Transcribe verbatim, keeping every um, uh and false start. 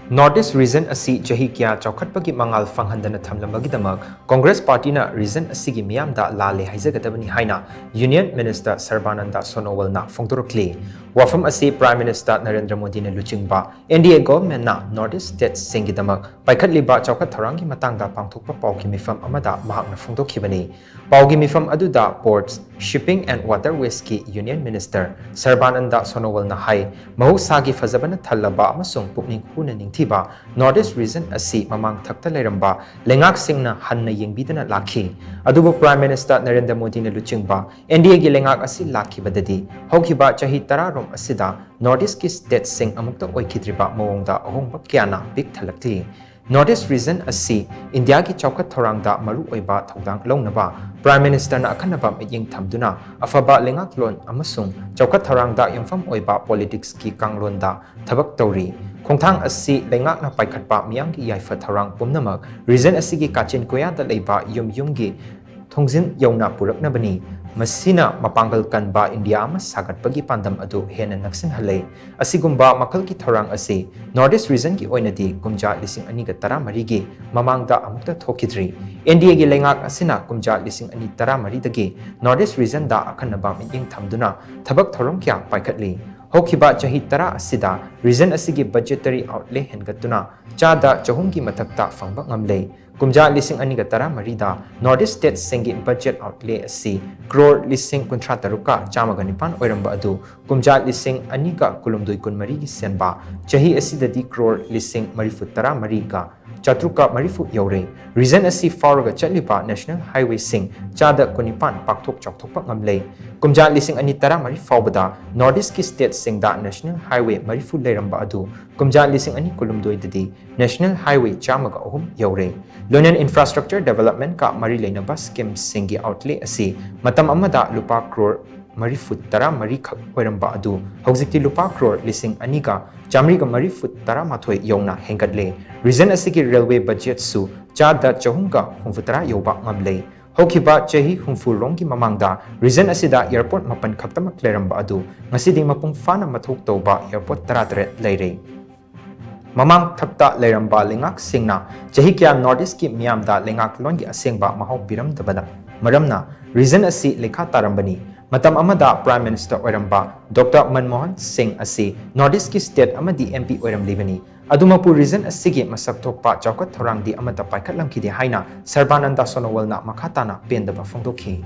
North East Region ꯑꯁꯤ ꯆꯍꯤ ꯀꯌꯥ ꯆꯥꯎꯈꯠꯄꯒꯤ ꯃꯉꯥꯜ ꯐꯪꯍꯟꯗꯅ ꯊꯝꯂꯝꯕꯒꯤꯗꯃꯛ Congress Partyꯅ region ꯑꯁꯤꯒꯤ ꯃꯤꯌꯥꯝꯗ ꯂꯥꯜꯂꯦ ꯍꯥꯏꯖꯒꯗꯕꯅꯤ ꯍꯥꯏꯅ Union Minister ꯁꯔꯕꯥꯅꯟꯗ ꯁꯣꯅꯣꯋꯥꯜꯅ ꯐꯣꯡꯗꯣꯔꯛꯂꯤ꯫ ꯋꯥꯐꯝ ꯑꯁꯤ Prime Minister ꯅꯔꯦꯟꯗ꯭ꯔ ꯃꯣꯗꯤꯅ ꯂꯨꯆꯤꯡꯕ N D A governmentꯅ North East statesꯁꯤꯡꯒꯤꯗꯃꯛ ꯄꯥꯏꯈꯠꯂꯤꯕ ꯆꯥꯎꯈꯠ ꯊꯧꯔꯥꯡꯒꯤ ꯃꯇꯥꯡꯗ ꯄꯥꯡꯊꯣꯛꯄ ꯄꯥꯎꯒꯤ ꯃꯤꯐꯝ ꯑꯃꯗ ꯃꯍꯥꯛꯅ ꯐꯣꯡꯗꯣꯛꯈꯤꯕꯅꯤ꯫ ꯄꯥꯎꯒꯤ ꯃꯤꯐꯝ ꯑꯗꯨꯗ Ports, Shipping and Waterwaysꯀꯤ Union Minister ꯁꯔꯕꯥꯅꯟꯗ ꯁꯣꯅꯣꯋꯥꯜꯅ ꯍꯥꯏ, ꯃꯍꯧꯁꯥꯒꯤ ꯐꯖꯕꯅ ꯊꯜꯂꯕ ꯑꯃꯁꯨꯡ ꯄꯨꯛꯅꯤꯡ ꯍꯨꯅ ꯅꯤꯡꯊꯤꯕ North East Region ꯑꯁꯤ ꯃꯃꯥꯡ ꯊꯛꯇ ꯂꯩꯔꯝꯕ ꯂꯩꯉꯥꯛꯁꯤꯡꯅ ꯍꯟꯅ ꯌꯦꯡꯕꯤꯗꯅ ꯂꯥꯛꯈꯤ꯫ ꯑꯗꯨꯕꯨ Prime Minister ꯅꯔꯦꯟꯗ꯭ꯔ ꯃꯣꯗꯤꯅ ꯂꯨꯆꯤꯡꯕ N D Aꯒꯤ ꯂꯩꯉꯥꯛ ꯑꯁꯤ ꯂꯥꯛꯈꯤꯕꯗꯗꯤ ꯍꯧꯈꯤꯕ ꯆꯍꯤ ꯇꯔꯥꯔꯣꯝ ꯑꯁꯤꯗ North Eastꯀꯤ statesꯁꯤꯡ ꯑꯃꯨꯛꯇ ꯑꯣꯏꯈꯤꯗ꯭ꯔꯤꯕ ꯃꯑꯣꯡꯗ ꯑꯍꯣꯡꯕ ꯀꯌꯥꯅ ꯄꯤꯛ ꯊꯜꯂꯛꯂꯤ꯫ North East Region ꯑꯁꯤ ꯏꯟꯗꯤꯌꯥꯒꯤ ꯆꯥꯎꯈꯠ ꯊꯧꯔꯥꯡꯗ ꯃꯔꯨꯑꯣꯏꯕ ꯊꯧꯗꯥꯡ ꯂꯧꯅꯕ Prime Ministerꯅ ꯑꯈꯟꯅꯕ ꯃꯤꯠꯌꯦꯡ ꯊꯝꯗꯨꯅ ꯑꯐꯕ ꯂꯩꯉꯥꯛꯂꯣꯟ ꯑꯃꯁꯨꯡ ꯆꯥꯎꯈꯠ ꯊꯧꯔꯥꯡꯗ ꯌꯨꯝꯐꯝ ꯑꯣꯏꯕ politicsꯀꯤ ꯀꯥꯡꯂꯣꯟꯗ ꯊꯕꯛ ꯇꯧꯔꯤ꯫ ꯈꯣꯡꯊꯥꯡ ꯑꯁꯤ ꯂꯩꯉꯥꯛꯅ ꯄꯥꯏꯈꯠꯄ ꯃꯤꯌꯥꯝꯒꯤ ꯌꯥꯏꯐ ꯊꯧꯔꯥꯡ ꯄꯨꯝꯅꯃꯛ region ꯑꯁꯤꯒꯤ ꯀꯥꯆꯤꯟ ꯀꯣꯌꯥꯗ ꯂꯩꯕ ꯌꯨꯝ ꯌꯨꯝꯒꯤ ꯊꯣꯡꯖꯤꯟ ꯌꯧꯅ ꯄꯨꯔꯛꯅꯕꯅꯤ꯫ ꯃꯁꯤꯅ ꯃꯄꯥꯡꯒꯜ ꯀꯟꯕ ꯏꯟꯗꯤꯌꯥ ꯑꯃ ꯁꯥꯒꯠꯄꯒꯤ ꯄꯥꯟꯗꯝ ꯑꯗꯨ ꯍꯦꯟꯅ ꯅꯛꯁꯤꯟꯍꯜꯂꯦ꯫ ꯑꯁꯤꯒꯨꯝꯕ ꯃꯈꯜꯒꯤ ꯊꯧꯔꯥꯡ ꯑꯁꯤ North East Regionꯒꯤ ꯑꯣꯏꯅꯗꯤ ꯀꯨꯝꯖꯥ ꯂꯤꯁꯤꯡ ꯑꯅꯤꯒ ꯇꯔꯥꯃꯔꯤꯒꯤ ꯃꯃꯥꯡꯗ ꯑꯃꯨꯛꯇ ꯊꯣꯛꯈꯤꯗ꯭ꯔꯤ꯫ N D Aꯒꯤ ꯂꯩꯉꯥꯛ ꯑꯁꯤꯅ ꯀꯨꯝꯖꯥ ꯂꯤꯁꯤꯡ ꯑꯅꯤ ꯇꯔꯥꯃꯔꯤꯗꯒꯤ North East Regionꯗ ꯑꯈꯟꯅꯕ ꯃꯤꯠꯌꯦꯡ ꯊꯝꯗꯨꯅ ꯊꯕꯛ ꯊꯧꯔꯝ ꯀꯌꯥ ꯄꯥꯏꯈꯠꯂꯤ꯫ ꯍꯧꯈꯤꯕ ꯆꯍꯤ ꯇꯔꯥ ꯑꯁꯤꯗ region ꯑꯁꯤꯒꯤ budgetary outlay ꯍꯦꯟꯒꯠꯇꯨꯅ ꯆꯥꯗ ꯆꯍꯨꯝꯒꯤ ꯃꯊꯛꯇ ꯐꯪꯕ ꯉꯝꯂꯦ꯫ ꯀꯨꯝꯖꯥ ꯂꯤꯁꯤꯡ ꯑꯅꯤꯒ ꯇꯔꯥꯃꯔꯤꯗ North East statesꯁꯤꯡꯒꯤ budget outlay ꯑꯁꯤ ꯀ꯭ꯔꯣꯔ ꯂꯤꯁꯤꯡ ꯀꯨꯟꯊ꯭ꯔꯥ ꯇꯔꯨꯛꯀ ꯆꯥꯝꯃꯒ ꯅꯤꯄꯥꯟ ꯑꯣꯏꯔꯝꯕ ꯑꯗꯨ ꯀꯨꯝꯖꯥ ꯂꯤꯁꯤꯡ ꯑꯅꯤꯒ ꯀꯨꯟꯍꯨꯝꯗꯣꯏ ꯀꯨꯟꯃꯔꯤꯒꯤ ꯁꯦꯟꯕ ꯆꯍꯤ ꯑꯁꯤꯗꯗꯤ ꯀ꯭ꯔꯣꯔ ꯂꯤꯁꯤꯡ ꯃꯔꯤꯐꯨ ꯇꯔꯥꯃꯔꯤꯒ ꯆꯥꯇ꯭ꯔꯨꯛꯀ ꯃꯔꯤꯐꯨ ꯌꯧꯔꯦ꯫ Region ꯑꯁꯤ ꯐꯥꯎꯔꯒ ꯆꯠꯂꯤꯕ national highwayꯁꯤꯡ ꯆꯥꯗ ꯀꯨꯟꯅꯤꯄꯥꯟ ꯄꯥꯛꯊꯣꯛ ꯆꯥꯎꯊꯣꯛꯄ ꯉꯝꯂꯦ꯫ ꯀꯨꯝꯖꯥ ꯂꯤꯁꯤꯡ ꯑꯅꯤ ꯇꯔꯥꯃꯔꯤ ꯐꯥꯎꯕꯗ North Eastꯀꯤ statesꯁꯤꯡꯗ national highway ꯃꯔꯤꯐꯨ ꯂꯩꯔꯝꯕ ꯑꯗꯨ ꯀꯨꯝꯖꯥ ꯂꯤꯁꯤꯡ ꯑꯅꯤ ꯀꯨꯟꯍꯨꯝꯗꯣꯏꯗꯗꯤ national highway ꯆꯥꯝꯃꯒ ꯑꯍꯨꯝ ꯌꯧꯔꯦ꯫ ꯂꯣꯏꯅꯅ infrastructure developmentꯀ ꯃꯔꯤ ꯂꯩꯅꯕ schemeꯁꯤꯡꯒꯤ outlay ꯑꯁꯤ ꯃꯇꯝ ꯑꯃꯗ ꯂꯨꯄꯥ ꯀ꯭ꯔꯣꯔ ꯃꯔꯤꯐꯨ ꯇꯔꯥꯃꯔꯤ ꯈꯛ ꯑꯣꯏꯔꯝꯕ ꯑꯗꯨ ꯍꯧꯖꯤꯛꯇꯤ ꯂꯨꯄꯥ ꯀ꯭ꯔꯣꯔ ꯂꯤꯁꯤꯡ ꯑꯅꯤꯒ ꯆꯥꯃꯔꯤꯒ ꯃꯔꯤꯐꯨ ꯇꯔꯥꯃꯥꯊꯣꯏ ꯌꯧꯅ ꯍꯦꯟꯒꯠꯂꯦ꯫ Region ꯑꯁꯤꯒꯤ railway budgetꯁꯨ ꯆꯥꯗ ꯆꯍꯨꯝꯒ ꯍꯨꯝꯐꯨꯇꯔꯥ ꯌꯧꯕ ꯉꯝꯂꯦ꯫ ꯍꯧꯈꯤꯕ ꯆꯍꯤ ꯍꯨꯝꯐꯨ ꯔꯣꯝꯒꯤ ꯃꯃꯥꯡꯗ region ꯑꯁꯤꯗ airport ꯃꯥꯄꯟ ꯈꯛꯇꯃꯛ ꯂꯩꯔꯝꯕ ꯑꯗꯨ ꯉꯁꯤꯗꯤ ꯃꯄꯨꯡ ꯐꯥꯅ ꯃꯊꯧ ꯇꯧꯕ airport ꯇꯔꯥꯇꯔꯦꯠ ꯂꯩꯔꯦ꯫ ꯃꯃꯥꯡ ꯊꯛꯇ ꯂꯩꯔꯝꯕ ꯂꯩꯉꯥꯛꯁꯤꯡꯅ ꯆꯍꯤ ꯀꯌꯥ North East ꯀꯤ ꯃꯤꯌꯥꯝꯗ ꯂꯩꯉꯥꯛꯂꯣꯟꯒꯤ ꯑꯁꯦꯡꯕ ꯃꯍꯥꯎ ꯄꯤꯔꯝꯗꯕꯅ ꯃꯔꯝꯅ region ꯑꯁꯤ ꯂꯩꯈꯥ ꯇꯥꯔꯝꯕꯅꯤ꯫ ꯃꯇꯝ ꯑꯃꯗ Prime Minister ꯑꯣꯏꯔꯝꯕ Doctor ꯃꯟꯃꯣꯍꯟ ꯁꯤꯡ ꯑꯁꯤ North East ꯀꯤ state ꯑꯃꯗꯤ M P ꯑꯣꯏꯔꯝꯂꯤꯕꯅꯤ꯫ ꯑꯗꯨꯃꯛꯄꯨ region ꯑꯁꯤꯒꯤ ꯃꯁꯛ ꯊꯣꯛꯄ ꯆꯥꯎꯈꯠ ꯊꯧꯔꯥꯡꯗꯤ ꯑꯃꯠꯇ ꯄꯥꯏꯈꯠꯂꯝꯈꯤꯗꯦ ꯍꯥꯏꯅ ꯁꯔꯕꯥꯅꯟꯗ ꯁꯣꯅꯣꯋꯥꯜꯅ ꯃꯈꯥ ꯇꯥꯅ ꯄꯦꯟꯗꯕ ꯐꯣꯡꯗꯣꯛꯈꯤ꯫